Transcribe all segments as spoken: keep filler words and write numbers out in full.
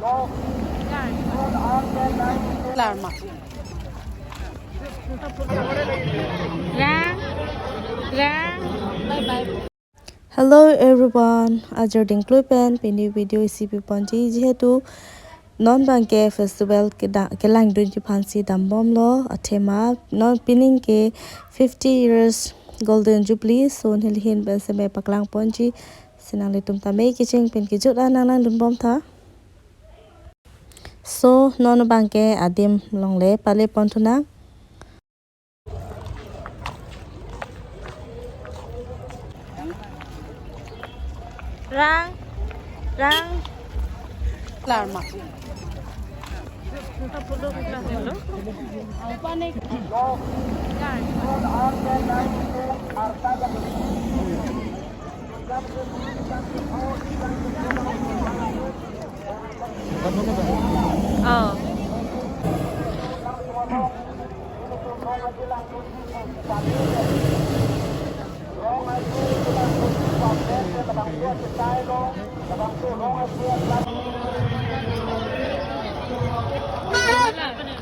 Klar ma. Rang, rang. Bye bye. Hello everyone, ajor dingklui pen pini video isi piponji, jehetu non abangke festival keda-, kelangdunji aphansi dambomlo, athema non pining ke fifty years golden jubilee, so neli ahin pen seme paklangponji, si nanglitum tame kecheng pen kejut an nanglangdunbomtha. So non abangke adim longle paleponthu nang. Rang, rang. Klar ma. Oh.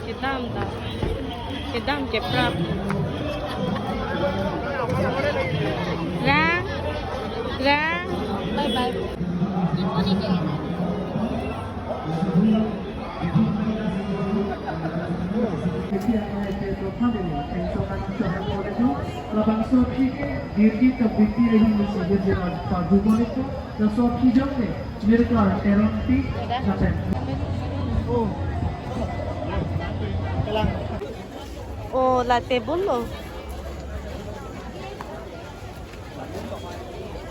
Kedam ta. Kedam keprap. Rang. Rang. Bye bye. Labangso aphi ke dirgi ke B P I ahin si dirgi la padu monik, laso aphi jong ne mirkar Teron P lapen. Oh, la table lo.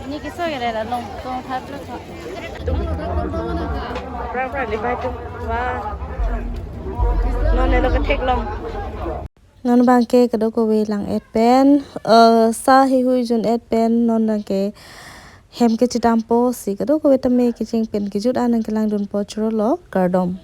Ini kisah ya, dah long tong thar lo. Prak prak libai tu. Wah. Non ne lo ketheklong. Non abangke kadokave lang-et pen, eh, sa hihui jun-et pen, non abangke hem kechedampo, si kadokave tame kecheng pen kejut an nangkelangdunpo chorolo, kardom.